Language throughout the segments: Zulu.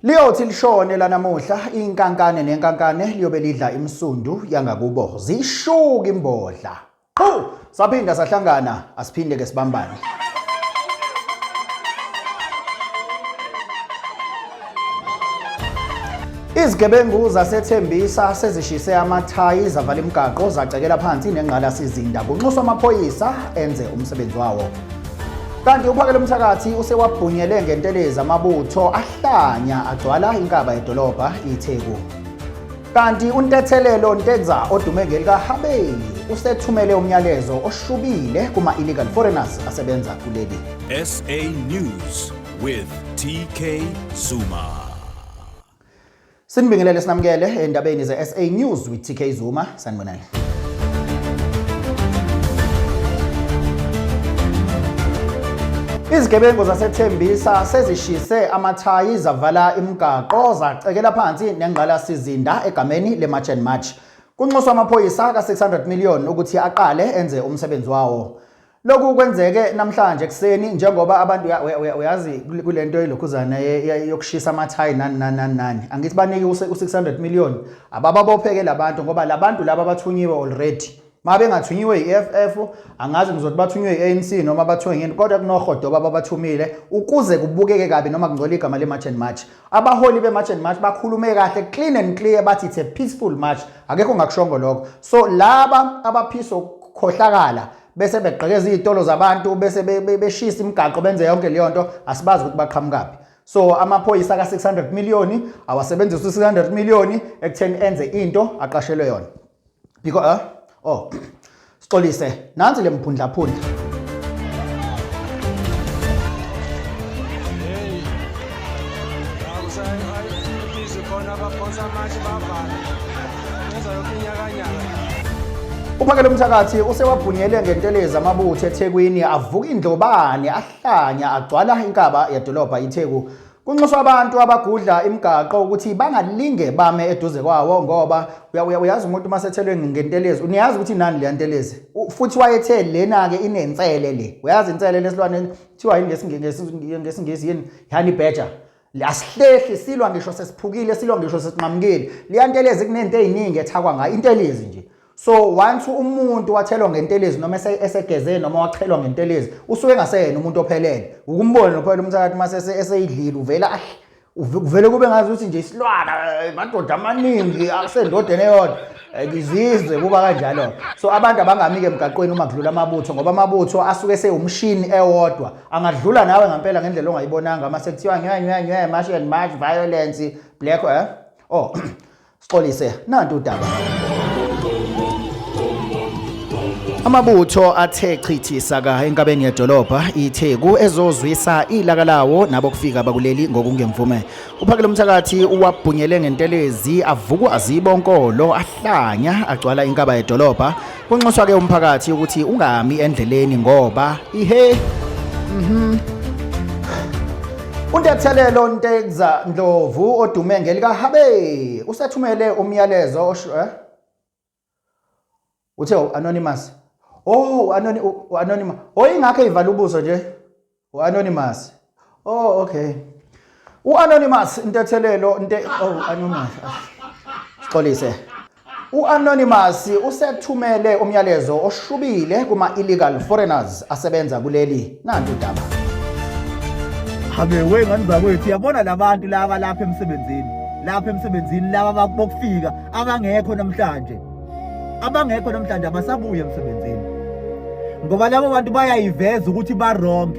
Liyothi lishone lanamuhla inkankane nenkankane liyobe lidla imsundu yangakubo zishuka imbodla. Qhu! Saphinda sahlangana asiphinde ke sibambane. Izigebengu zaseThembisa sezishise amathayi zavala imigaqo zacekela phansi nengqalasizinda kunxuswa amaphoyisa enze umsebenzi wawo. Kanti uphakele umthakathi usewabhunyele ngentelezi amabutho ahlanya agcwala inkaba yedolobha iTheku. Kanti uNtethelelo Ntenza odume ngelikaHabeyi usethumele umyalezo oshubile kuma-illegal foreigners asebenza kuleli. SA News with TK Zuma. Sinibingelele sinamukele endabeni ze-SA News with TK Zuma. Sanibonani. Izigebengu zaseThembisa sezishise amathayi zavala imigaqo zacekela phansi nengqalasizinda egameni leMarch and March. Kunxuswa amaphoyisa ka-600 million ukuthi aqale enze umsebenzi wawo. Lokhu kwenzeke namhlanje ekuseni njengoba abantu uyazi kulento elokhuzana yokushisa amathayi nani nani nani nani. Angithi banike u-600 million abababopheke labantu ngoba labantu laba bathunyiwe already. Uma bengathunyiwe i-EFF angazi ngizothi bathunywe i-ANC noma bathunywe yini kodwa kunohodoba ababathumile ukuze kubukeke kabi noma kungcola igama le-March and March. Abaholi be-March and March bakhulume kahle clean and clear bathi it's a peaceful march. Akekho ongakushongo lokho. So laba abaphisa ukukhohlakala bese begqekeza iy'tolo zabantu bese beshisa imigaqo benze yonke leyo nto asibazi ukuthi baqhamukaphi. So amaphoyisa ka-600 million awasebenzisa u-600 million ekutheni enze into aqashelwe yona. Because oh sixolise nansi le mphundlaphundla. Uphakele umthakathi usewabhunyele ngentelezi amabutho eThekwini avuka indlobane ahlanya agcwala inkaba yedolobha iTheku. Kunxuswa abantu abagudla imigaqo ukuthi bangalinge bame eduze kwawo ngoba uyazi umuntu uma sethelwe ngentelezi uniyazi ukuthi inani leya ntelezi futhi wayethe lena-ke inensele le uyazi insele lesilwane kuthiwa yini ngesingisi yini honey badger asihlehli silwa ngisho sesiphukile silwa ngisho sesinqamukile leya ntelezi kunento ey'ningi ethakwa ngayo intelezi nje So once umuntu wathelwa ngentelezi noma esegeze noma wachelwa ngentelezi usuke engaseyena umuntu ophelele. Ukumbona nophela umthakathi mase eseyidlile uvela kuvele kube ngazi ukuthi nje isilwana madoda amaningi asendodeni eyodwa ngizizwe kuba kanjalo. So abantu abangami ke emgaqweni uma kudlula amabutho ngoba amabutho asuke esewumshini ewodwa angadlula nawe ngempela ngendlela ongayibonanga uma sekuthiwa nywe nywe nywe march and march violence black eh oh Sixolise nantu udaba. Amabutho athe chithi saka enkabeni yedolobha iTheku ezozwisa ilaka lawo nabokufika bakuleli ngokungemvume. Uphakele umthakathi uwabhunyele ngentelezi avukwa azibonkolo ahlanya agcwala inkaba yedolobha. Kunxuswa ke umphakathi ukuthi ungami endleleni ngoba ihe mhm Untethelelo Ntekza Ndlovu odume ngelikaHabe usethumele umyalezo osho eh? Uthe anonymous. Oh, anonymous. Oh, ingakho eyivala ubuso nje. U-anonymous. Oh, okay. U-anonymous intethelelo nte oh anonymous. Sixolise. U-anonymous usethumele umyalezo oshubile kuma-illegal foreigners asebenza kuleli. Nantu udaba. Habe we ngani zakwethu yabona labantu laba lapha emsebenzini lapha emsebenzini laba bokufika abangekho namhlanje abangekho namhlanje abasabuye emsebenzini ngoba labo bantu bayayiveza ukuthi ba wrong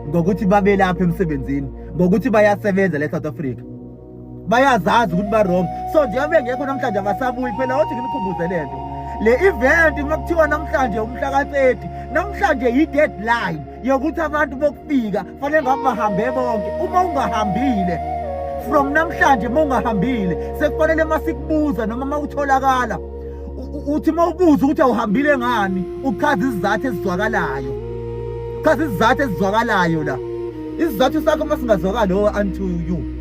ngokuthi babe lapha emsebenzini ngokuthi bayasebenza le South Africa bayazazi ukuthi ba wrong so njengoba bengekho namhlanje abasabuyi phela othi nginikhumbuze lento le event uma kuthiwa namhlanje umhla ka-30 namhlanje yi-deadline yokuthi abantu bokufika fanele ngabe bahambe bonke uma ungahambile from namhlanje uma ungahambile sekufanele uma sikubuza noma uma utholakala uthi uma ubuza ukuthi awuhambile ngani uchaza isizathu esizwakalayo chaza isizathu esizwakalayo la isizathu sakho uma singazwakali o unto you.